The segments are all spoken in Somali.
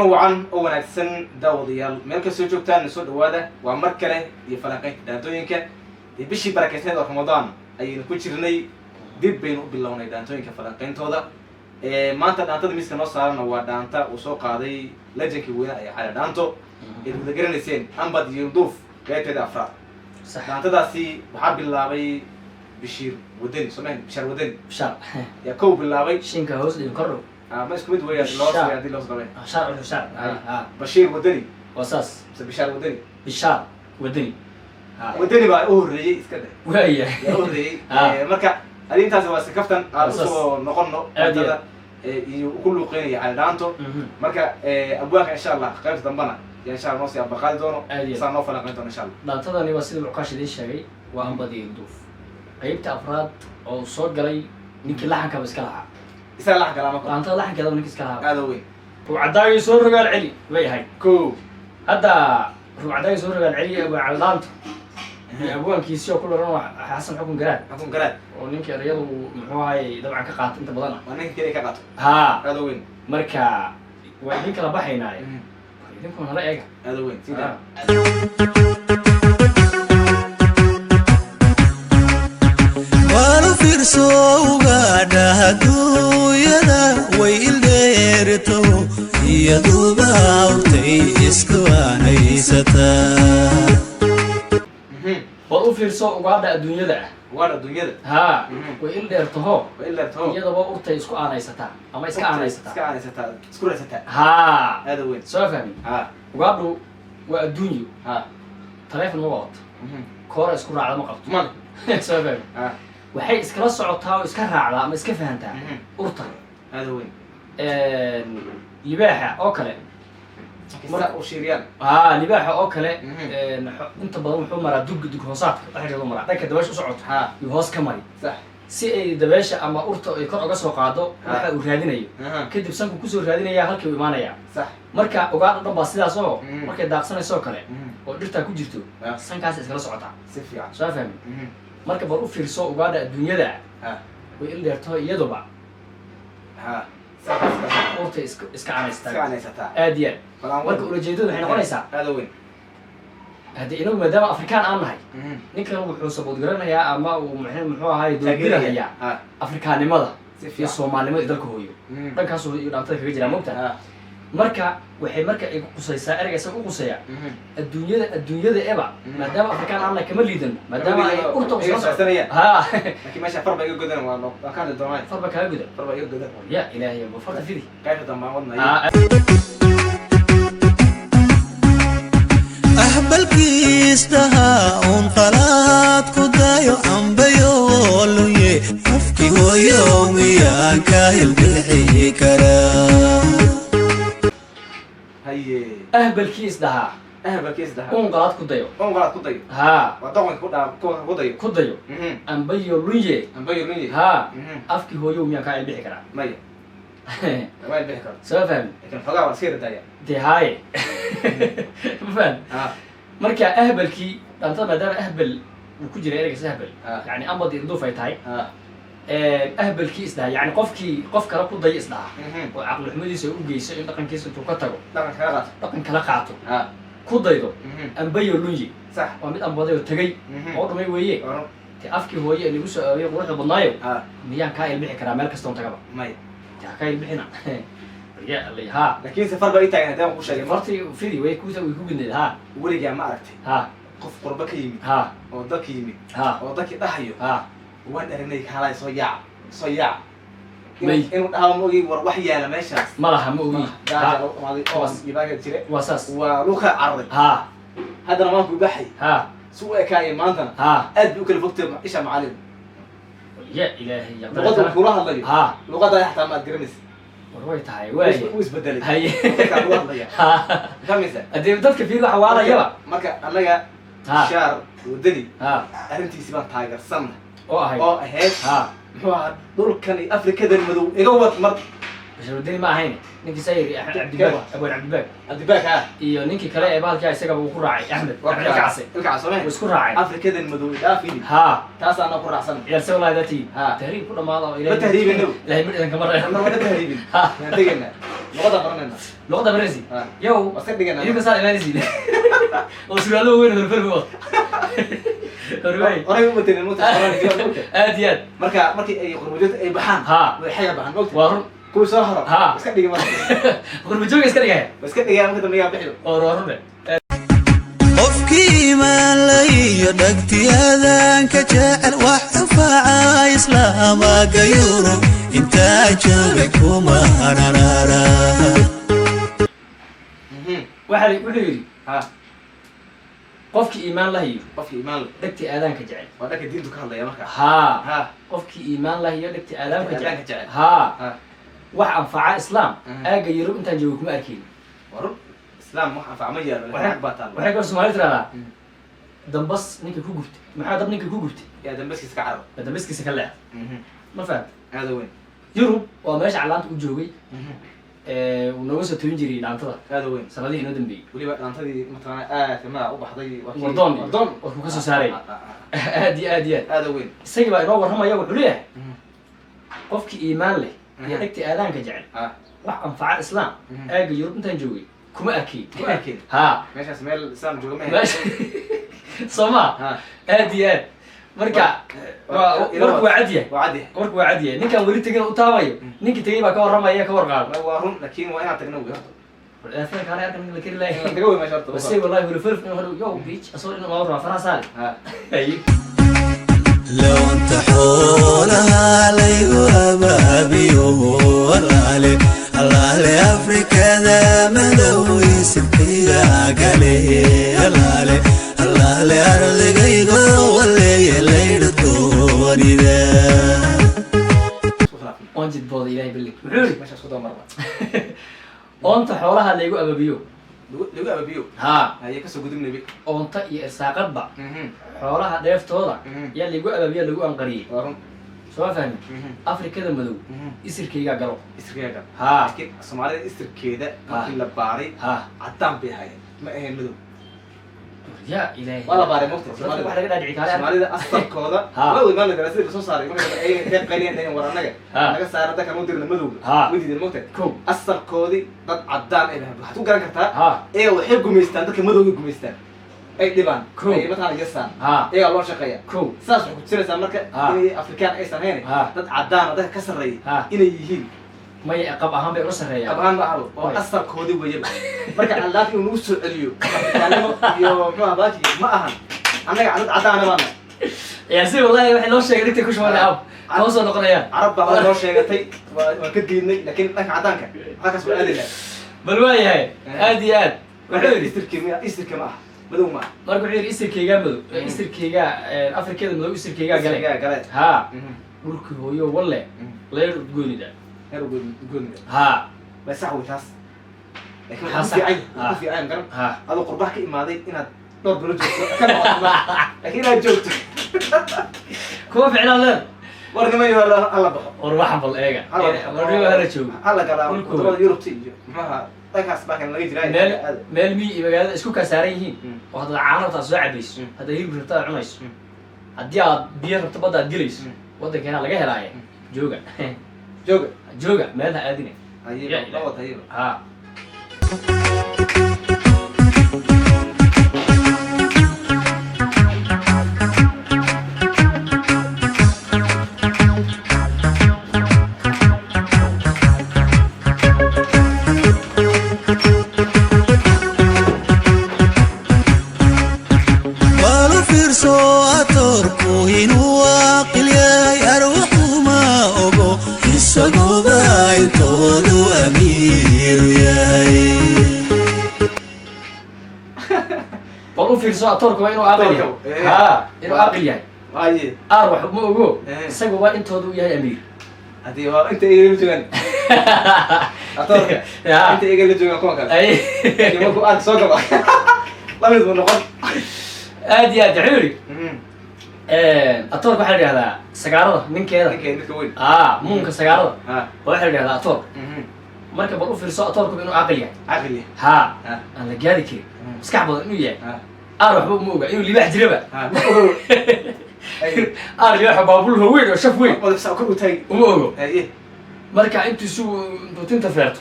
Wacan oo wanaagsan, daawadayaal, meel kastoo joogtaan, soo dhawaada. Waa mar kale iyo falanqaynta dhaantooyinka. Dee bishii barakeysneed oo Ramadaan ayaynu ku jirnay, dib baynu u bilownay dhaantooyinka falanqayntooda. Maanta dhaantada miiska noo saarana waa dhaanta uu soo qaaday legendkii weyne ee Cali Dhaanto, eed wada garanayseen, Ambad iyo Duuf, qaybteeda afraad. Dhaantadaasi waxaa bilaabay Bashiir Wadani, soo mahan? Bishaar Wadani. Bishaar. Yaa kow bilaabay. Shinka hoos dhigin, kor dhow. Ah, ma isku mid weeyaan loo Bishaar. Haddii loo sodamay. Shaar wuxuu shaar. Ha. Bashiir Wadani. Waa saas. Mise Bishaar Wadani? Bishaar Wadani, ha. Wadani baa u horreeyey, iska dheh. Waaya. Yaa u horreeyey. Marka arrintaasi waa iska kaftan aan Waa saas. usoo noqono Aad iyo dhaantada iyo ku luuqeynaya Cali Dhaanto. Marka abwaanka, insha Allah, qaybta dambana yaa insha Allah noo sii abaqaadi doono. Aad iyo aad. Saa noo falanqayn doono, insha Allah. Dhaantadani waa sida Cuqaash idiin sheegay, waa Ambad iyo Duuf, qaybta afraad oo soo galay ninkii laxankaba iska lahaa. Isaga laxan kalaama kor. Dhaantada laxankeedaba ninkii iska lahaa. Aada u weyn. Rugcadaagii soo rogaal celi bay ahayd. Ko. Hadda rugcadaagii soo rogaal celi, abwaan Cali Dhaanto iyo abwaankiisii oo ku dharan waa Xasan Xukun Garaad. Xukun Garaad. Oo ninkii erayadu muxuu ahay dabcan ka qaata inta badan ah. Waa ninka keliya ka qaato. Ha. Aada u weyn. Marka waa idin kala baxaynaaye, idinku nala eega. Aada u weyn sida. Walu fiirso ugaadha adduunyada, way ildheerto, iyaduba awrtay isku aanaysataa. Bal u fiirso ugaadha adduunyada ah. Ugaadha adduunyada. Ha. Way il dheertaho. Waa ilaa taho. Iyadaba urtay isku aanaysataa ama iska aanaysataa. Iska aanaysataa, isku raysataa. Ha. Aada u weyn. Soo fahmi? Ha. Ugaadhu waa adduunyo. Ha. Taleefon ma wadato, koora isku raacda ma qabto. Male. Soo fahmi? Ha. Waxay iskala socotaa oo iska raacdaa ama iska fahantaa urta. Aada u weyn. Libaaxa oo kale. Marka u shiiriyaan. Ha, libaaxa oo kale. Inta badan wuxuu maraa dug hoosaadka dhexdeedu maraa, dhanka dabeesha u socoto yuu hoos ka mari si ay dabeesha ama urta ay kor uga soo qaado waxa uu raadinayo. Kadib sanku kusoo raadinaya, halkii uu imaanaya. Marka ugaadha dhan baa sidaas oo markay daaqsanayso oo kale oo dhirtaa ku jirto, sankaas iskala socotaa. Si fiican. Soo fahmi? Marka bal u fiirso ugaadha adduunyada, way il dheerto iyaduba Ha, urta iska iska canaysataa. Aanaysataa. Aad iyo aad. Bal aan Marka ulajeedadu waxay noqonaysaa, Aada u weyn. haddii inagu maadaama Afrikaan aan nahay, ninkan wuxuu sabood garanayaa ama uu muxuu ahaay doodbinahayaa Afrikaanimada Si iyo fiican. Soomaalinimada iyo dalka hooyo. Dhankaasuu iyo dhaantada kaga jiraa, mogta. Marka waxay marka ay qusaysaa, ereyga isaga u quseeya adduunyada, adduunyada eba, maadaama Afrikaan aan nahay kama liidano, maadaama ay liidano, urta iyaga usla socoto. saarsanayaan. Ha. Laakiin meesha far baa iga godan, waa noo waan ka hadli doonaa. Farba kaaga guda. Far baa iga godan. Ya Ilaahay, ba farta fidi. Qaybta dambe aan wadnayo. Ahbalkiisdaha uun qalaad ku dayo, ambayo lunye, afki hooyo miyaan ka hilbixi karaa? Haye. Ahbalkii isdhahaa. Ahbalkii isdaha. Uun qalaad ku dayo. Un qalaad ku dayo. Ha. Waa doqonka ku dhaa ku dayo. Ku dayo. Ambayo lunye. Ambayo lunye. Ha. Afkii hooyo miyaan kaa ilbixi karaa? Maya, ma ilbixi karo. Soo fahmi? Laakiin xogaa waa iska yardaaya. Dee haaye, ma fahmi? Ha. Marka ahbalkii dhaantada, maadaama ahbal uu ku jira ereygaas ahbal, yani ambad irduuf ay tahay, ahbalkii isdhaha, yani qofkii qof kale ku dayo isdhaha oo caqli xumadiisa ay u geyso in dhaqankiisa intuu ka tago dhaqan kala qaato. Dhaqan kala qaato, ku daydo, ambayo lunye, waa mid ambaday oo tegay oo dhumay weeye. Oran. Te afkii hooye ee lagu soo arooriyay quruxda badnaayo, miyaan kaa ilbixi karaa meel kastoon tagaba? Maya. Te ha kaa ilbixina ya alla ha. Laakiin safar baa ii taagan haddii aan ku sheegay. Fartii fidi way ku way ku gudneed, ha. Weligaa ma aragtay Ha. qof qurba ka yimid Ha. oo dalka yimid Ha. oo dalkii dhahayo, Ha. "Waan aragnay, kaalay, soo yaac, soo yaac"? May. Inuu dhaho ma ogi, war wax yaala meeshaas. Ma laha, ma ogi. Gaaja lagu dhamaaday oo ibaaga jire. Waa saas. Waa lagu kala cararay. Ha. Haddana maanku baxay Ha. si u ekaayay maantana Ha. aad bay u kala fogtay isha macalin. Ya Ilaahay ya. Luqadda kula hadlayo, Ha. luqadda xataa ma aad garanaysa. War way tahay waay. Wuu isbedelay. Haye. Dadkaa lagu hadlaya. Ha. Fahmaysa? Haddii dadka fiir waxa waalayaba. Marka annaga Ha. Shaar Wadani Ha. arrintiisi baan taageersanna Oo ahayd. Oo ahayd, Ha. muxuu ahaa, dhulkan iyo Afrikadan madow iga wad mar. Basharuddin ma ahayn ninkii sayiri Cabdibaag, abwaan Cabdibaag. Cabdibaag, ha. Iyo ninkii kale ee bahalkaa isagaba uu ku raacay, Axmed Axmed Ilkacase. Ilkacase Wuu soomee? Isku raacay. Afrikadan madow idhaafini. Ha. Taasaana ku raacsan. Ciyaar se wallahi daati. Ha. Tahriib ku dhamaada oo Ma tahriibin. Ilaahay mid idan kama reebo. Anna wada tahriibin. Ha. Yaan tegaynaa. Luqada baranayna. Luqada baranaysi. Ah. Yow. Waa iska dhiganaa. Idinka saa imaanaysiin oo surwaalo weyn horfarfi wad horwaay. Horay u matelin mugta, mogta. Aad iyo aad. Marka markii ay qurbajoogta ay baxaan, Ha. way xaga baxaan, mogta. Waa run. Kuwii soo haro Ha. iska dhigi marka. Qurba jooga iska dhigaya. Waa iska dhigaya, marka dambe yaa bixiyo. Oo waa run. Qofkii iimaan la iyo dhegtiyadanka jecel wax anfaca islaamaga Yurub intaa joogay kuma hananaara. Waxa wuxuu yidhi, Ha. qofkii iimaan lahayo, Qofkii iimaan leh, dhegtii aadaanka jecel. Waa dhanka diintu ka hadlaya marka. Haa. Ha. Qofkii iimaan lahayo, dhegtii aadaanka aadaanka jecel, jecel. Haa, Ha. wax anfaca islaam aagga Yurub intaan joogo kuma arkayn. Waa run, islaam wax anfaca ma yaalo, laakiin xaq baa taalo. Waxay kaloo Soomaali tiraahdaa, dambas ninka ku gubtay, maxaa dab ninka ku gubtay Yaa dambaskiisa ka cararo. Baa dambaskiisa ka leexda, ma fahamta? Aada weyn. Yurub waa meesha calaanta u joogay uu nooga soo tobin jiray dhaantada Aada weyn. sanadihii inoo dambeeyey. Weliba dhaantadii mataqaana aadka magaca u baxday waa Wardoon. Wardoon. Warkuu ka soo saaray. Ah, ah, ah. Aad iyo aad iyo aad. Aada weyn. Isagii baa inoo warramaya. Wuxuu leeyahay, qofkii iimaan leh iyo dhegtii aadaanka jecel, wax anfaca islaam aagga Yurub intaan joogay kuma arkayn. Kuma arkayn. Haa. Meeshaas meel islaam jooga ma ahayn. Meesha soo ma Ha. Aad iyo aad. Marka warku waa cad yahay. Waa cad yahay. Warku waa cad yahay. Ninkaan weli tegin u taamayo, ninkii tegay baa ka warramaya, ka warqaada. Waa run, laakiin waa inaan tagno wey horta. Aafada kaale arkan ninka la keri Inaan lahay. tago wey meesha horta. Base wallahi hulufuluf inuu hadhow yo bitch asoo inuu maa rabaa faraha saare. Ha. Ay. لو انت حولها laygu abaabiyo, allaale allaale Afrikada madow isirkayga gale, allaale allaale ardigaygo waleeye laydha doonida. Isku khilaafnay. Oon jidbooda Ilaahay ballig wuxuu yidhi, Meesha isku daba marba. Oonta xoolaha laygu ababiyo. Lagu ababiyo. Haa. Haye, kasoo gudubnay bi. Oonta iyo irsaaqadba xoolaha dheeftooda yaa laygu ababiya, lagu anqariyey. Waa run. Soo ma fahmi? Afrikada madow isirkaygaa galo. Isirkeeda gal. Haa. Laakiin Soomaalida isirkeeda markii la baaray, caddaan bay ahaayeen, ma ahayn madow. Ya Ilaahay. Waa la baaray, mogta. Dadka wax laga dhaadhici kaale. Soomaalida asalkooda waa wada maal sida lasoo saaray marka dambe ay ka qayliyeen, dhaheen war annaga naga saara, dadka noo dirna madowga. Way diideen, mogta. Kow. Asalkoodii dad caddaan ay lahayd waxaad ku garan kartaa, iyaga waxay gumaystaan dadka madowga, gumaystaan, ay dhibaan, Kow. ay mataqaana yasaan, iyagaa loo shaqeeya. Kow. Saas waxay kutusinaysaa marka inay Afrikaan aysan hayn, dad caddaan oo dadka ka sarreeya inay yihiin. Maya, qab ahaan bay uga sarreeyaan. Qab ahaan ma ahabo oo asalkoodii weyaba. Marka allaaf inuu nagu soo celiyo Afrikaanimo iyo muxuu ahaa baaki ma ahan, annaga dad caddaana baana. Yaa si wallahi waxay loo sheegay dhigtay ku shubanay ab kama soo noqonayaan. Carab baa hore noo sheegatay, waan ka diidnay, laakiin dhanka caddaanka halkaas waa aadaynaa. Bal waayahay, aad iyo aad. Wuxuu yidhi, isirkii ma aha, madow ma aha. Marka wuxuu yidhi, isirkaygaa madow, isirkaygaa Afrikada madow isirkaygaa gale. Isirkaygaa gale. Haa, dhulkii hooyo walle leer udgoonida. Heer goonida. Haa. Waa sax wey taas, laakiin Maxaa wuxuu ku sax? fiican yahay, wuxuu ku fiican yahay garan adoo qurbaha ka imaaday inaad dhowr bilo joogto ka noqoto, laakiin inaad joogto Kuma ficnaan leed. War niman yo, hala baxo. War waxan bal eega. Hala baxo. Warnimo hala joogo. Hala galaa Dhulkooda. wadamada Yurubta iyo muxuaha dhankaas baa kan laga jiraa. Meel meel miyi iyo magaalada isku kaa saaran yihiin oo haddaad caano rabto aad soo cabayso, haddaad hilib rabto aad cunayso, haddii aad biyo rabto badda aad gelayso, waddankeena laga helaaye jooga. Jooga. Jooga, meel ha aadina. Haye. Ya Ilaah. Lawad hayeba. Haa. Balu fiirso atoorku inuu aqil yahay, arwaxuma ogo isaguba intoodu amiiru yahay. Bal u fiirso atoorku waa inuu aaqil yahay. Atoorka, eh. Haa, inuu aaqil yahay. Haye. Aar wax ma ogo. Isaga waa intooda u yahay amiir. Haddii waa inta iyaga la joogaan atoorka, inta iyaga la joogaan kuwan kale. Ay. Laakiin markuu ark soo galo lamid buu noqon. Aad iyo aad. Wuxuu yidhi, atoorka waxaa la yidhahdaa sagaarada ninkeeda. Ninka midka weyn. Aa, muunka sagaarada waxaa la yidhahdaa atoor. Marka bal u fiirso atoorku inuu caaqil yahay. Caqli. Haa. Aan la gaari karin, maskax badan inuu yahay. Aar waxba uma oga inuu libaax jiraba. Ha, ma ogo. Ay. Aar libaax baabul weyn oo shaf weyn madax saa kor u taagi. Uma ogo. Haye. Marka intuu isu intuu tinta feerto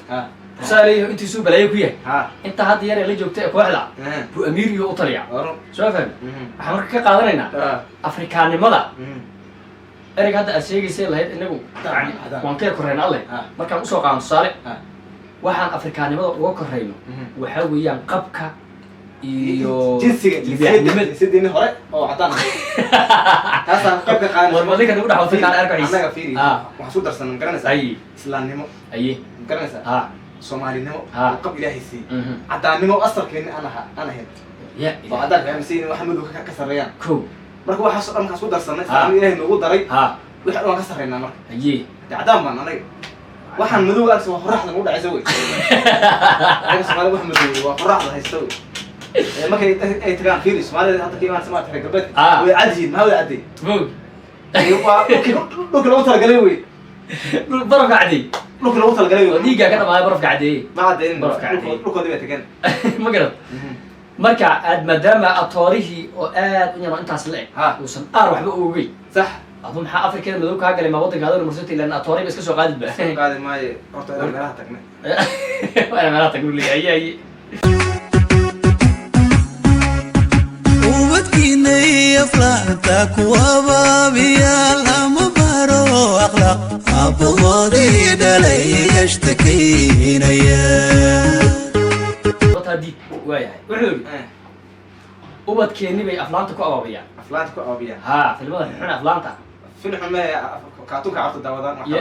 Tusaaleeyo intiisuu balaayo ku yahay. Ha. Inta hadda yar ee la joogta ee kooxda buu amiir iyo u taliya. Waa run. Soo fahmi? Waxaan marka ka qaadanaynaa afrikaanimada ereyga hadda aad sheegaysay lahayd inagu yani Cadaan. waan ka korrayna alle. Markaan usoo qaadano tusaale, waxaan afrikaanimada uga korrayno waxaa weeyaan qabka iyo jinsiga, libaaxnimada. Jinsiyadeeni hore oo cadaan ah taasaan qayb ka qaadanaysa. War wadinka nagu dhex afrikaan arko xiis. Annaga fiiri, waxaan isku darsan, ma garanaysaa? Ay. Islaamnimo, aye, ma garanaysaa? Soomaalinimo oo qab Ilaahay siiyey, caddaannimo asalkeeni aan aha aan ahayn ya oo caddaanka aaminsan yihiin wax madow ka sarreeyaan. Ko. Marka waxaas oo dhan markaan isku darsanay, islaamnimo Ilaahay noogu daray, wixii dhan waan ka sarreynaa marka. Dee caddaan baan anaga, waxaan madow arkaysa waa qoraxda nagu dhacaysa wey. Anaga Soomaalida wax madow waa qoraxda haysta wey. Ee markay ay tagaan, fiiri, Soomaalida hadda ka imaan Soomaalida reer galbeedka way cad yihiin, maxaa way cadday? Mog. Ee, waa dhulkii loogu talagalay wey. Dhul barafka cadeey. Dhulkii loogu talagalay wey. Oo dhiiggaa ka dhamaaya barafka cadeeye. Ma caddeyn. Barafka caddeey. Dhulkoodii bay tageen. Ma garad? Marka aad maadaama atoorihii oo aad u yaro intaas la eg uusan aar waxba ogeyn, adu maxaa Afrikada madow kaa galay? Ma waddanka adoo marsata ilaan atooray ba iska soo qaadid ba. Qaadi maayo horta inaan meelaha tagnay. Waana meelaha tagnu leeyahay. Aye, aye. Ubadkiinay aflaanta kuwa baabiyaal ama baro akhlaaq aabbahoodii dhalay ashtakeynaya. Wataa diid waayahay, wuxuu yidhi ubadkeenni bay aflaanta ku abaabiyaan. Aflaanta ku aabiyaan. Ha, filmada xunxun aflaanta. Film xume, kaartuunka carruurta daawadaan waxa.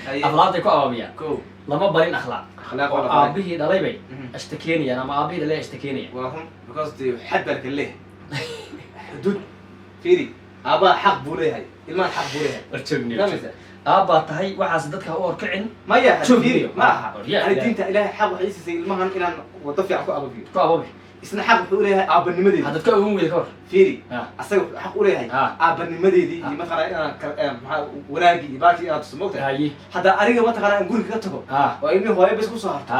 Haye. Aflaantay ku abaabiyaan. Ko. Lama barin akhlaaq. Akhlaaq oo waa la baray. Aabihii dhalay bay ashtakeenayaan ama aabihii dhalay ashtakeenayaan. Waa run, because dee xad baa lakala leeyahay, xuduud. Fiiri, aabbaha xaq buu leeyahay, ilmahan xaq buu leeyahay. War joogni. Fahmaysa? Aabbaa tahay, waxaas dadka ha u horkicin. Maya. Joog fiiri iyo. Ma aha. Orya, ani ya. Diinta Ilaahay xaq waxay siisay ilmahan inaan wado fiican ku ababiyo. Ku ababi. Isna xaq wuxuu leeyahay aabbanimadeedii. Haddaad ka ogan weyda ka hor. Fiiri, asaga wuxuu xaq u leeyahay aabbanimadeedii iyo mataqaanaa inaan maxaa wanaagii iyo baakii inaan tuso, mogtahay? Haye. Hadda aniga mataqaanaa aan guriga ka tago oo ilmihii hooyo bes kusoo harto,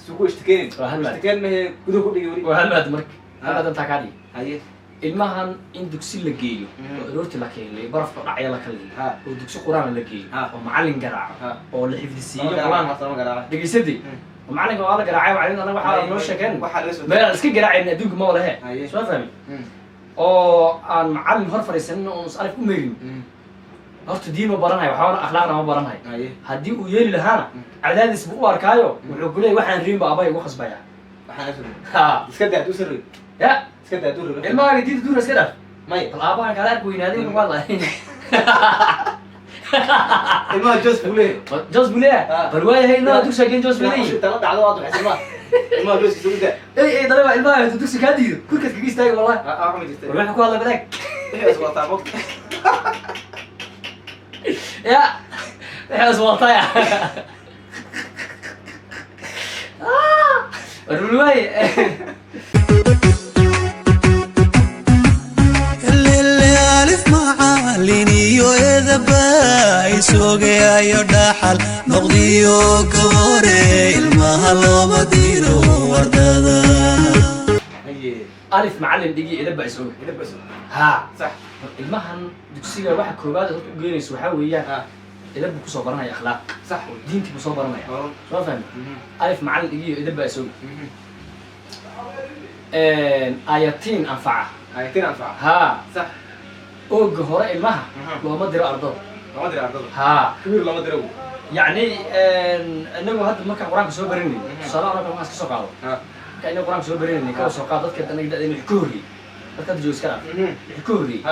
suu ku ishtikeenin? Waa hal maad. Ishtikeen mahe, guduhu ku dhigi weli. Waa hal maad marka, hal maad intaa kaa dhigi. Haye. Ilmahan in dugsi la geeyo oo aroorti la keeno, barafka dhacya la kala oo dugsi qur-aan la geeyo oo macallin garaaco oo la xifdisiiyo qur-aan. Lama garaaco. Dhegeysadii, macallinka waa la garaacay, macallin anaga waxaa noo sheekeen Waxaa laga soo meel aan iska garaacayn adduunka ma wala he. Soo fahmi? Oo aan macallin hor fadhiisanin oon is alif u meerin, horta diin ma baranayo, waxaana akhlaaqna ma baranayo. Haddii uu yeeli lahaana cadaadis buu u arkaayo, wuxuu ku leeyahy waxaan rabin ba aabbahay ugu khasbaya. Waxaan la soo Ha. iska daa hadduu sarri. Ya. Iska daa hadduu rabo. Ilmahaaga diinta duura iska dhaaf. Maya. Bal aabbahan kaala ark weynaaday wuxuu ku hadlaya. Ilmaha jos buu leeyahay. Jos buu leeyahay. Bal waayahay, ilmaha dugsiga geen, jos buu leeyahay. Inta la dhacdo waad waxay ilmaha ilmaha joskiisa u daa. Ey ey, dale, ilmaha hadduu dugsi kaa diido kurkaas kaga istaagi wallahi. Ah, ma jirta. War wuxuu ku hadlay badaag. Wixii is wataa mogta. Ya, waxay is wataya. War bal waaye. Lele alif macalin iyo edaba isugayayo dhaxal noqdiyo ka hore ilmaha looma diro wardada. Haye. Alif macallin dhigi, edab baa is oga. Ila bas. Ha. Sax. Ilmahan dugsiga waxa koowaad aad horta u geynayso waxaa weeyaan edab buu kusoo baranaya akhlaaq oo diintii buu soo baranaya. Waa run. Soo fahmi? Alif macallin dhigiyo edab baa is oga, ayatiin anfaca. Ayatiin anfaca. Ha. Ooga hore ilmaha looma diro ardada. Lama diro ardada. Ha. Kabiir lama diro. Yacni inagu hadda markaan qur-aanka soo barinayno, tusaale anaka markaan iska soo qaado, marka inagu qur-aanka soo barinayna ka soo qaado dadka anaga da'deen wixii ka horreeyey, dadka hadda jooga iska dhaaf, wixii ka horreeyey,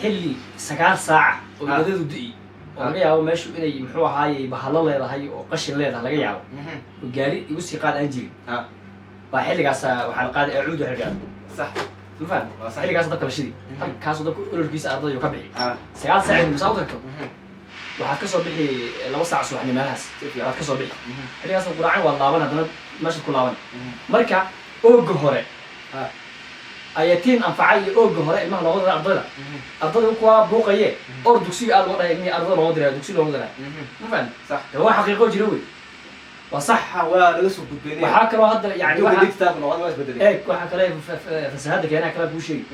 xilli 9 saaca oo ibadadu di'i oo laga yaabo meeshu inay muxuu ahaaye bahalo leedahay oo qashin leedahay laga yaabo oo gaari igu sii qaad aan jirin baa xilligaas waxaa la qaaday acuud waxa la yidhahdo. Ma fahamtay? Waa sax. Xilligaas dabka la shidi, halkaasoo dabka ololkiisa ardada ka bixi. 9 saac musaa u tagto, waxaad ka soo bixi 2 saac subaxnimo meelahaas. Si fiican. Waad ka soo bixi xilligaas quraacan, waad laaban, haddana meeshaad ku laaban. Marka ooga hore ayatiin anfacay iyo ooga hore ilmaha looga diray ardayda, ardayda kuwa buuqaye or dugsiga aad loo dhahay ilmihii ardada looma dirayo, dugsi looma dirayo. Ma fahamtay? Sax. Dee waa xaqiiqo jira wey, waa sax. Waxa waa laga soo gudbeenay. Waxaa kaloo hadda yani yani waxa digital noqon waa isbedelay. Eeg, waxaa kale fasahaada keenaha kale kuu sheegi.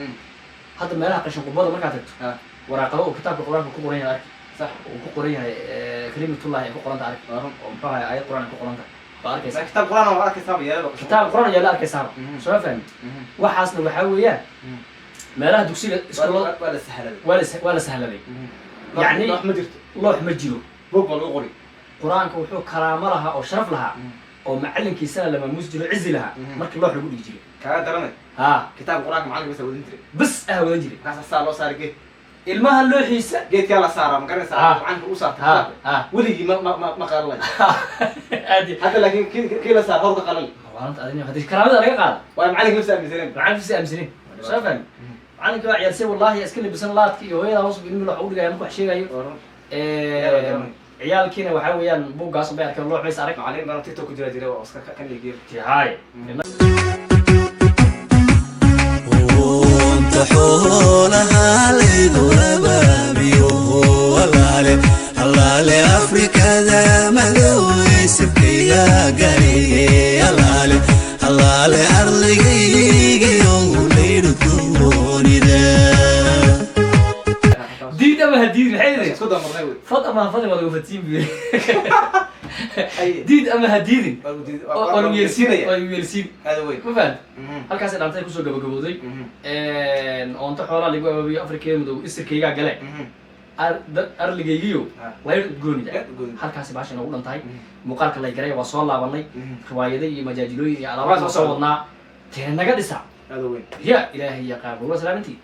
Hadda meelaha qashin qubada markaad tagto, waraaqado oo kitaabka qur-aanka ku qoran yahay arki. Uu ku qoran yahay kalimatullahi ay ku qoran tahay, Waa run. oo muxuu ahay, aayad Qur'aan ay ku qoran tahay baa arkaysa. Kitaab Qur'aan waa arkaysaaba yaaba. Kitaab Qur'aan ayaa la arkaysaaba. Soo fahmi? Waxaasna waxaa weeyaan meelaha dugsiga, iskuullada. Waa la sahladay. Waa la sahladay. Yacni wax ma jirto. Loox ma jiro. Buug baa lagu qori. Qur-aanka wuxuu karaamo lahaa oo sharaf lahaa oo macalinkiisana la maamuusi jiro, cizi lahaa, markii loox lagu dhigi jiray. Kaaga daranay. Ha. Kitaabka Qur-aanka macalinka bas wadin jiray. Bas ah wadan jiray. Markaas saa loo saaray geed. Ilmaha looxiisa. Geedkaa la saaraa, ma garanaysaa? Macalinka u saarta kitaabka. Weligii ma qalalay. Aad. Hadda laakiin kii la saar horta qalal. Maalinta adina haddii karaamada laga qaado. Waayo macalinka lafsa aaminsaneen. Macalinka si aaminsanin, soo fahmi? Macalinka waa ciyaalsay, wallahi, iska labisan laadka iyo hooyada hoos ilmi loox u dhigaya marku wax sheegayo. Waa run. Ciyaalkiina waxaa weeyaan buuggaas bay arkeen, loox bays arag. Macalin badan TikTok ku jira jira oo iska kan iyo geed. Haay. Unta xoolaha laygu abaabiyo, alaale alaale, Afrikada madow isibkayga galiye, alaale alaale, arligaygayo laydhu doonida. Diid ama ha diidin, maxay yidhi? Isku damarnay wey. Fad ama ha fadin, waa lagu fatiin buu yidhi. Ay. Diid ama ha diidin, waa lagu diid- waa lagu yeelsiin. yeelsiinaya. Waa lagu yeelsiin. Aada weyn. Ma fahamti? Halkaasay dhaantay kusoo gabagabowday. Oonta xoolaa lagu abaabiyo, Afrikada madow isirkaygaa gale, arligaygiyo layr udgoonida. Layr udgoonida. Halkaasi baasha noogu dhan tahay. Muuqaalka lay garay, waa soo laabanay. Riwaayada iyo majaajilooyin iyo Waa alaaba soo soo socda. wadnaa, tee naga dhisa. Aada weyn. Ya Ilaahay yaqaan, waa salaamintii.